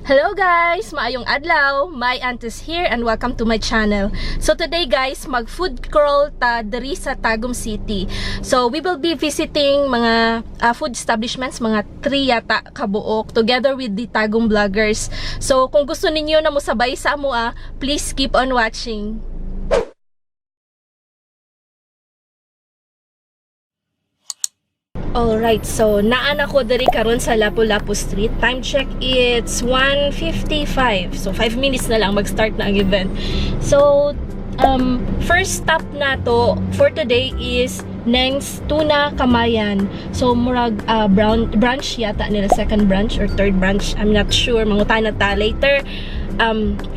Hello guys! Maayong adlaw! My aunt is here and welcome to my channel. So today guys, mag food crawl ta diri sa Tagum City. So we will be visiting mga food establishments, mga 3 yata kabuok together with the Tagum vloggers. So kung gusto ninyo na mosabay sa amo please keep on watching. Alright, so naan ako diri karon sa Lapu-Lapu Street. Time check, it's 1:55. So 5 minutes na lang mag-start na ang event. So first stop na to for today is Neng's Tuna Kamayan. So murag brown branch yata nila, second branch or third branch, I'm not sure. Mangutana ta later.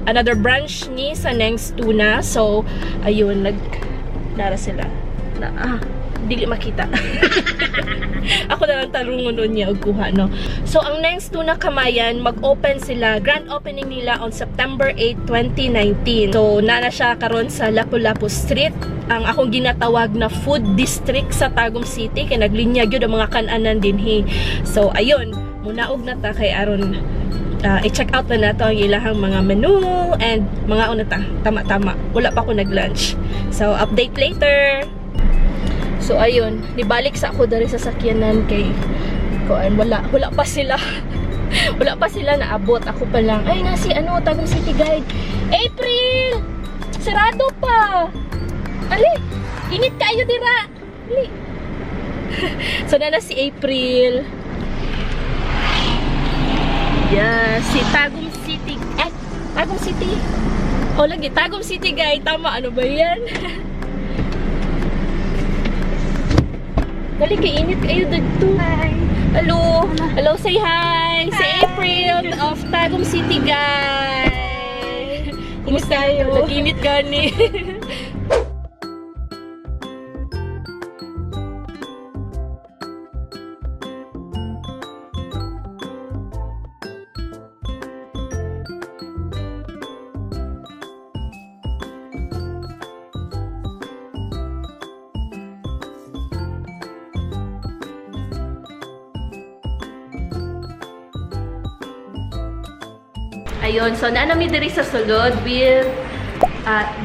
Another branch ni sa Neng's Tuna. So ayun, nag nara sila. Na, dili makita. Ako na lang tarungon nun niya og kuha, no? So, ang Neng's Tuna Kamayan, mag-open sila, grand opening nila on September 8, 2019. So, nana siya karon sa Lapu-Lapu Street, ang akong ginatawag na food district sa Tagum City, kay naglinya gyud ang mga kananan dinhi. So, ayun, munaog na ta kay aron i-check out na nato ang ilahang mga menu and mga una ta, tama-tama. Wala pa ako nag-lunch. So, update later! So ayun, nibalik sa ako diri sa sakyanan kay kuan wala wala pa sila. Wala pa sila naabot. Ako pa lang. Ay na si ano, Tagum City Guide. April! Sarado pa. Ali, init kayo dira. Ali. So na si April. Yeah, si Tagum City. Eh, Tagum City. Oh, lagi Tagum City Guide. Tama, ano ba 'yan? Dali, kay init kayo dito. Hi. Hello. Hello, say hi. Si April of Tagum City Guide. Kumusta kayo? Nag-init gani. Ayun, so naanami diri sa sulod with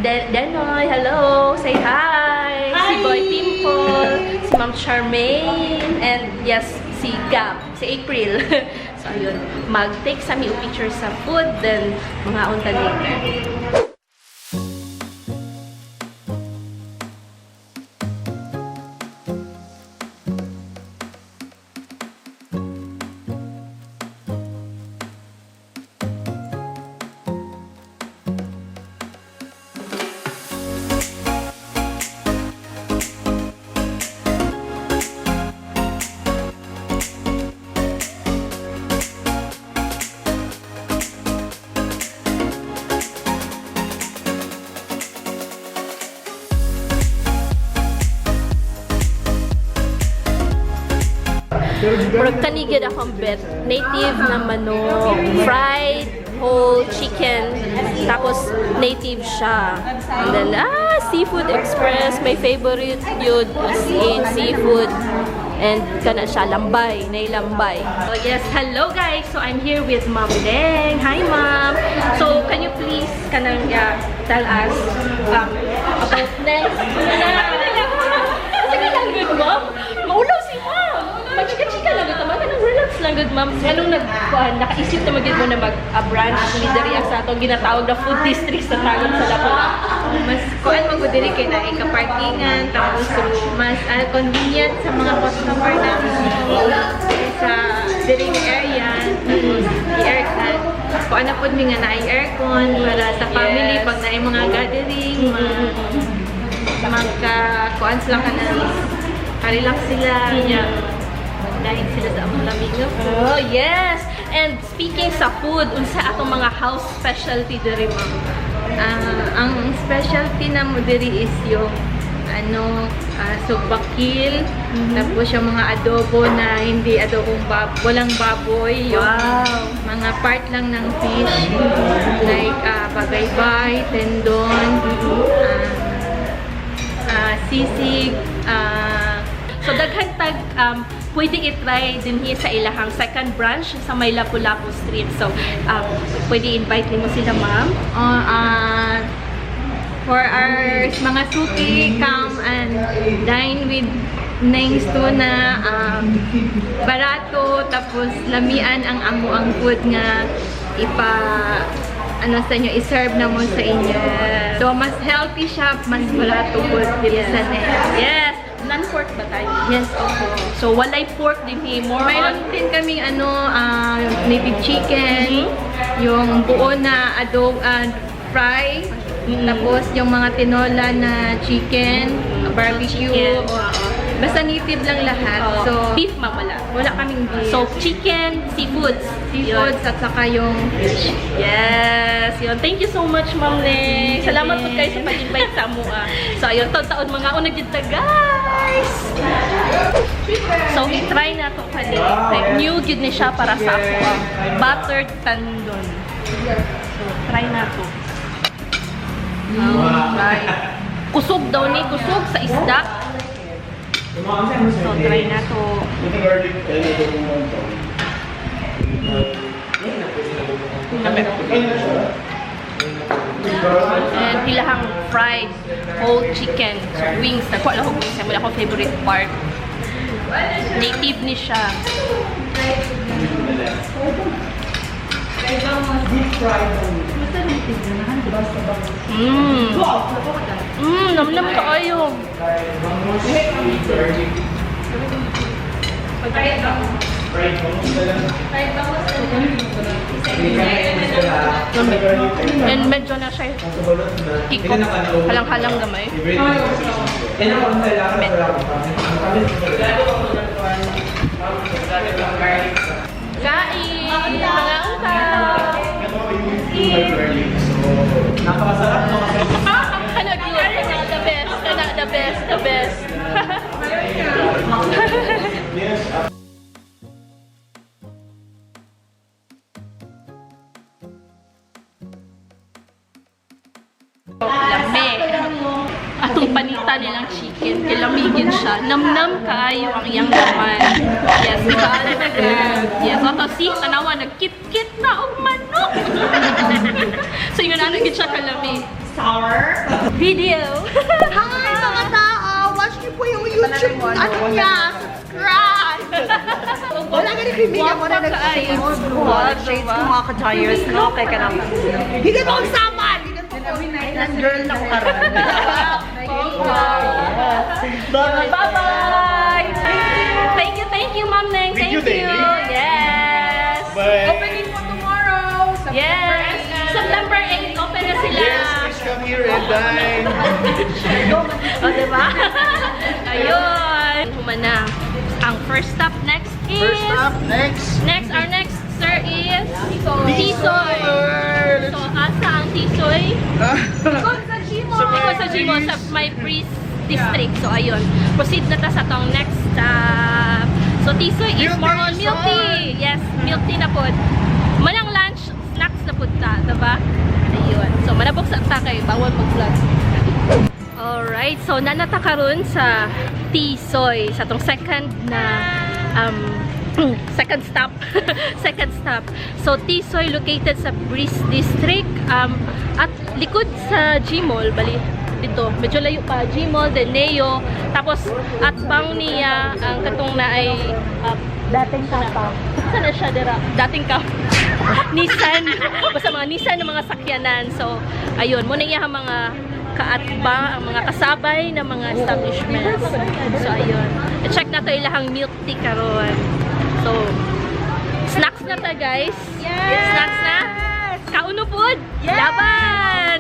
Denoy, hello, say hi. Hi. Si Boy Pimple, si Ma'am Charmaine, and yes, si Gab, si April. So ayun, mag-take sa mi picture sa food, then mga unta later. Murag kanigid akong bet. Native na manok, fried whole chicken, tapos native siya. And then, Seafood Express, my favorite yun, as in seafood. And kana siya, lambay, nailambay. So yes, hello guys! So I'm here with Ma'am Deng. Hi Ma'am! So can you please kanang tell us about next? Sige lang, good ma'am. Maulaw si ma'am. Magchika-chika lang gud man, kanang relax lang gud ma'am. Anong nagkuan nakaisip na magyud mo na mag branch ni diri sa atong ginatawag na food district sa Tagum sa Lapu-Lapu? Mas kuan mo gud diri kay naay ka-parkingan, tapos mas convenient sa mga customer namo sa diri nga area, tapos i-aircon. Kuan na pud mi nga naay aircon para sa family Yes. pag naay mga gathering, magka kuan sila kanang ka-relax sila, nya magdaig sila sa among lamig nga food. Oh, yes. And speaking sa food, unsa atong mga house specialty diri ma'am? Ang specialty na mo diri is yung ano, sugbakil, tapos yung mga adobo na hindi adobong walang baboy, yung mga part lang ng fish, like bagaybay, tendon, sisig. So daghan tag pwede i-try dinhi sa ilahang second branch sa may Lapu-Lapu Street. So pwede invite nimo sila, ma'am. Oh, for our mga suki, come and dine with Neng's Tuna. Barato, tapos lamian ang amo ang food nga ipa ano sa inyo, i-serve na mo sa inyo. So, mas healthy siya, mas barato food dito sa Neng's. Yes. Non-pork ba tayo? Yes, opo. So walay pork dinhi, more on Mayroon din kaming ano, native chicken, yung buo na adobo, fry, tapos yung mga tinola na chicken, barbecue, Chicken. oo. Basta native lang lahat. Oh, So, beef ma'am, wala. Wala kaming beef. So chicken, seafoods. Seafoods at saka yung fish. Yes, yun. Thank you so much, Ma'am Neng. Salamat po kayo sa pag-invite sa amoa. So, ayun, taon-taon mga unag dito, guys! So, i-try na to kani. Like, new gid ni siya para sa ako. Buttered tandon. So, try na to. Right. Kusog daw ni, kusog sa isda. So, try na to. And ilahang fried whole chicken. So, wings. Nakuha lang ko wings. Wala akong favorite part. Native ni siya. Namnam kaayo. And medyo na siya kikok. Halang-halang gamay. Kain! Mga utang! Napakasarap no kasi Kana gyud, kana the best, kana the best, the best. Lami. Atong panita nilang chicken, kilamigin siya. Namnam kaayo ang iyang laman. Yes, kaano na girl. Yes, ato si tanawa nagkit-kit na og manok. So yun ano gid siya kalami. Sour. Video. Hi mga tao! Watch niyo po yung YouTube ano niya. Subscribe! Wala gani kaibigan mo na nag-shades ko. Nag-shades ko mga ka-gyres, no? Kaya ka naman. Hindi mo akong samal! Hindi mo akong island girl na ko karon. Bye-bye! Thank you, Ma'am Neng. Thank you, you. Daily. Yes. Bye. Opening po tomorrow. Yes. September 8, open na sila. Yes, please come here and dine. O, diba? Ayun. Humana. Ang first stop next is... First stop, next. Next, our next, sir, is... Tisoy. So, asa ang Tisoy? Likod sa Gmo. Likod sa Gmo, sa my priest district. So, ayun. Proceed na ta sa tong next stop. So, Tisoy is Milk more tea, on milk tea. Yes, milk tea na po. Manang lunch, snacks na po ta, diba? Ayun. So, manabok sa ta kay bawal mag-vlog. Alright, so nanata karon sa Tisoy, sa tong second na second stop. Second stop. So Tisoy located sa Breeze District at likod sa Gmall, bali dito, medyo layo pa Gmall, then Neo, tapos at bang niya ang katong na ay Dating kapa. saan na siya dira? Dating ka. Nissan. Basta mga Nissan na mga sakyanan. So, ayun. Muna niya ang mga kaatba, ang mga kasabay na mga establishments. So, ayun. I-check na to ilahang milk tea karon. So, snacks na ta, guys. Yes! Snacks na. Kauno food. Laban!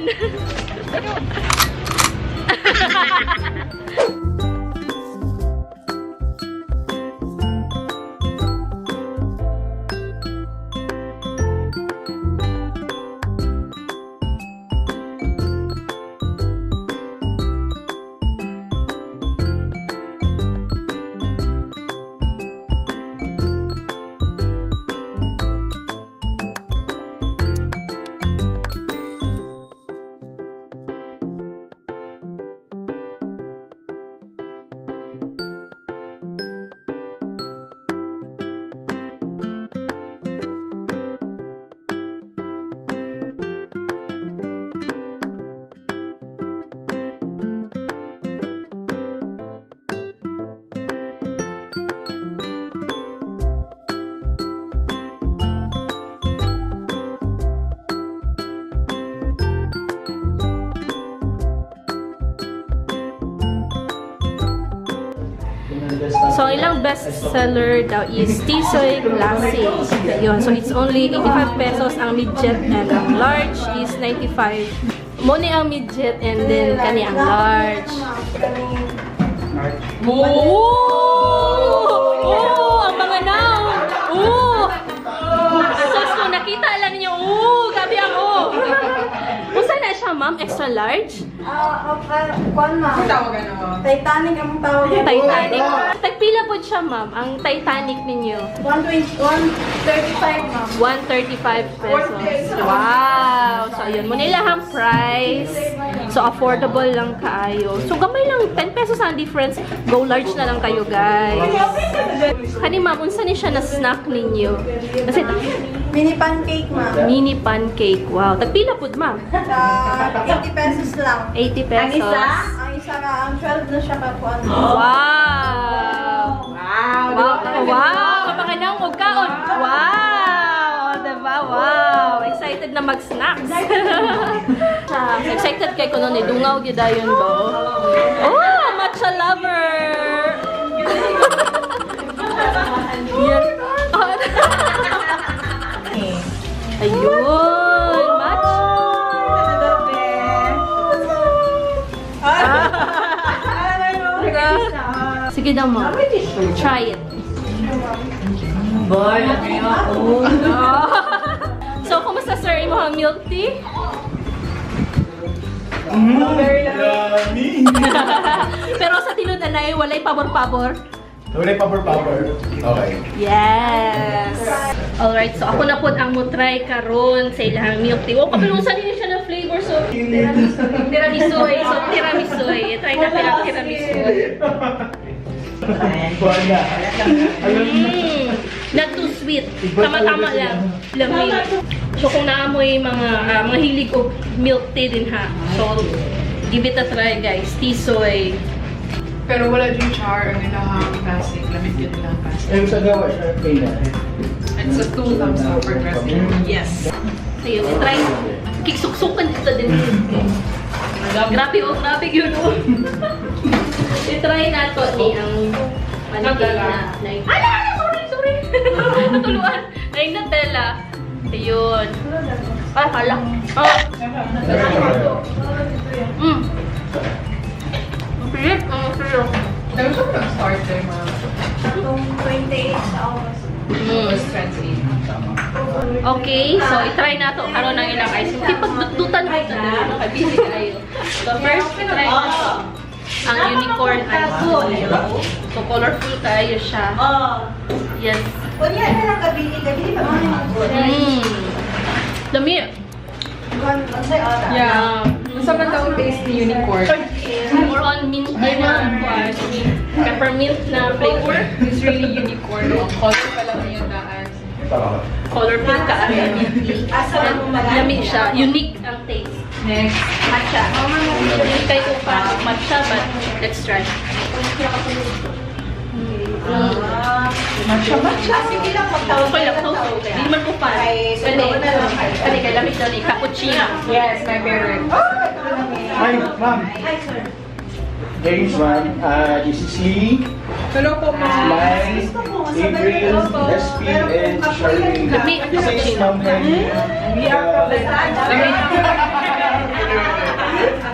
So, ang ilang best seller daw is Tisoy Classic. Yun. So, it's only 85 pesos ang midget and ang large is 95. Mao ni ang midget and then kani ang large. Oh! Oh! Ang mga nawong! Oh! Sus, kung nakita lang ninyo, oh! Grabe ang oh! Unsa na siya, ma'am? Extra large? Ah, kuan, ma'am. Tawag ano? Titanic ang tawag. Titanic. Tagpila po siya, ma'am, ang Titanic ninyo. 120, 135, ma'am. 135 pesos. Wow! So, ayun. Mao na ilahang price. So, affordable lang kaayo. So, gamay lang. 10 pesos ang difference. Go large na lang kayo, guys. Kani, ma'am, unsa ni siya na snack ninyo? Kasi, Mini pancake, ma'am. Mini pancake. Wow. Tagpila pud, ma'am? Sa 80 pesos lang. 80 pesos. Ang isa? Ang isa ka, ang 12 na siya ka kuan. Wow! Wow! Wow! Wow! Mga nawong og kaon. Wow! Diba? Wow! Excited na mag-snacks. Excited kay kuno ni dungaw gyud dayon ba? Oh, matcha lover. Yes. Ayun, matcha. Sige daw mo. Try it. Boy, Oh. So, kumusta, sir, imong milk tea? Yummy! Pero sa tinud anay, walay pabor-pabor. Wala power power. Okay. Yes! Alright, so ako na po ang mo-try karon sa ilang milk tea. Oh, kapilusan din siya ng flavor. So, tiramisu eh. So, tiramisu eh. Try na ang tiramisu. Wala. Not too sweet. Tama-tama lang. Lamig. So, kung naamoy mga hilig og milk tea din ha. So, give it a try, guys. Tisoy. Pero wala yung char ang ilahang classic. Lamig yun ilang classic. Ayun sa gawa, siya na. It's a two thumbs up for classic. Yes. Ayun, try. Kiksuksukan dito din. Grabe oh, grabe yun oh. I-try na to ni ang pancake na. Na ala, ala, sorry, sorry. Natuluan. Ay, Nutella. Ayun. Ay, hala. Oh. Ang pilit, ang sarap. Pero siya nag-start eh, ma'am. Itong 28 sa August. Was 28. Okay, so i-try na to karon ang ilang ice cream. Pagdutdutan ko ito dali, nakabisi kayo. So first, try na to ang unicorn ice cream. So colorful kayo siya. Oh. Yes. Kunya na lang gabili, gabili pa man. Lami. Unsay oras? Yeah. Unsa man daw ang taste ni unicorn? More on mint din na peppermint na flavor. It's really unicorn. Ang color pa lang niya daan. Colorful ka. Lami siya. Unique ang taste. Next. Matcha. Hindi kayo kung paano matcha, but let's try. Matcha, matcha. Sige lang, magtawag Okay lang, so, hindi man ko pa. Ay, Kani, sundo na lang kayo. kani, kay lamig dali, cappuccino. Yes, my favorite. Hi, ma'am. Hi, sir. James, ma'am. This is Lee, Hello po, ma'am. Lai, April, SP, and Charlene. Lami ang This is cappuccino. Ma'am Henny. We are from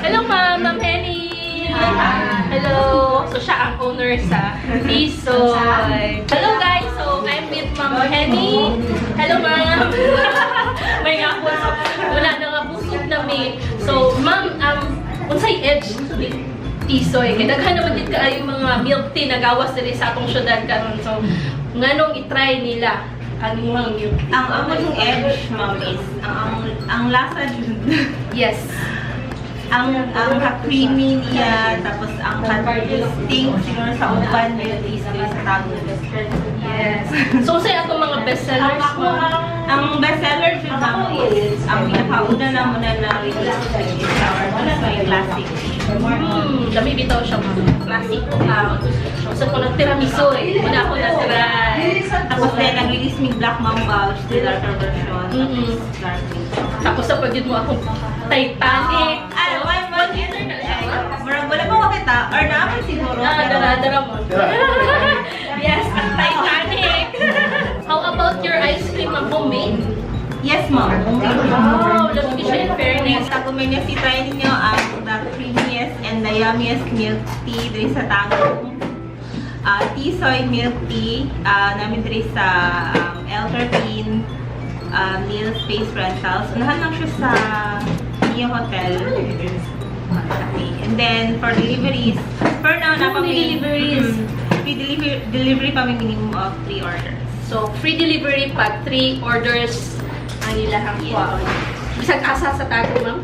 Hello, ma'am. Ma'am Henny. Hello. So, siya ang owner sa Tisoy. Hello, guys. So, I'm with Ma'am Henny. Hello, ma'am. May nga po. So, wala na nga busog na mi. So, ma'am, unsay edge ni Tisoy? Kay daghan naman din kaayo mga milk tea na gawas diri sa atong syudad karon. So, nganong i-try nila ang imong milk tea? Ang among edge, ma'am, is ang lasa jud. Yes. Ang ka-creamy niya, tapos ang ka-distinct siguro sa uban milk tea sa Tagum. Yes. So, unsay atong mga best sellers, ma'am? Ang bestseller jud namo is ang pinakauna na muna na release, which is our Tisoy Classic. Dami bitaw siya, ma'am. Classic out. So, kung nag-tiramisu eh, wala ako na-try. Tapos then nag-release mig Black Mamba, which is the darker version. Tapos dark milk. Tapos sa pagyud mo akong Titanic. Ah, So, one, one liter na siya, ma'am. Murag wala pa makita or naaman siguro. Ah, pero dara, dara mo. Homemade? Yes, ma'am. Homemade. Wow, lami siya, in fairness. Tagumenya si try ninyo ang the creamiest and the yummiest milk tea diri sa Tagum. Tea soy milk tea namin diri sa L13 Neil Space Rentals. Unahan lang siya sa Nia Hotel. Okay. And then for deliveries, for now na Free deliveries. Free delivery pa, may minimum of 3 orders. So, free delivery pag 3 orders ang ilahang kuwaon. Bisag asa sa Tagum, ma'am?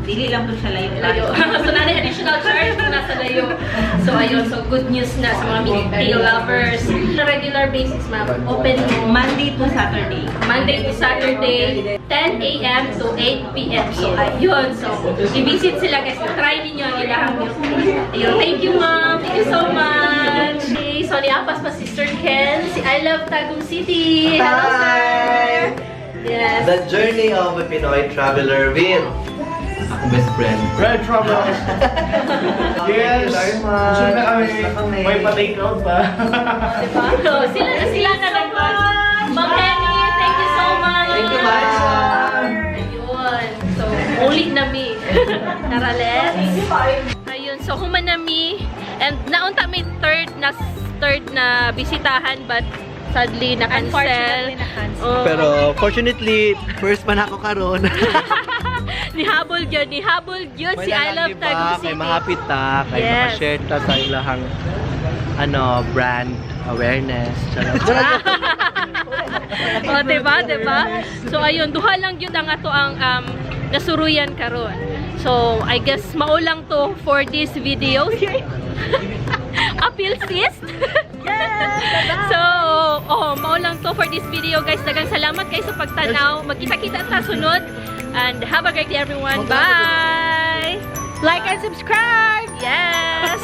Dili lang po siya layo. Layo. So, naa additional charge kung nasa layo. So, ayun. So, good news na sa mga milk tea lovers. On a regular basis, ma'am, open mo? Monday to Saturday. Monday to Saturday, 10 a.m. to 8 p.m. So, ayun. So, i-visit sila, guys. Try ninyo ang ilahang milk tea. Ayun. Thank you, ma'am. Thank you so much. Okay, so, niapas pa si Sir Ken, si I Love Tagum City. Hello, sir. Yes. The Journey of a Pinoy Traveler with akong best friend. Red Troubles! Yes! Thank you very much. Busog na kami. Busog na kami. May pa-take out pa. Diba? So, sila na lang. Ma'am Henny, thank you so much. Thank you, Liza. Ayun. So, uli na mi. Tara, let's. Ayun. So, human na mi. And naunta may third na bisitahan, but sadly na-cancel. Unfortunately, na-cancel. Oh. Pero fortunately, first man ako karon. Nihabol gyud, nihabol gyud si I Love diba? Tagum City. Kay mahapit ta, kay makashare ta sa ilahang ano, brand awareness. Charot. Oh, diba, diba? So ayun, duha lang gyud ang ato ang nasuruyan karon. So, I guess mao lang to for this video. Appeal, sis. So, oh, mao lang to for this video, guys. Daghang salamat kayo sa pagtanaw. Magkita-kita ta sunod. And have a great day, everyone. Bye! Like and subscribe! Yes!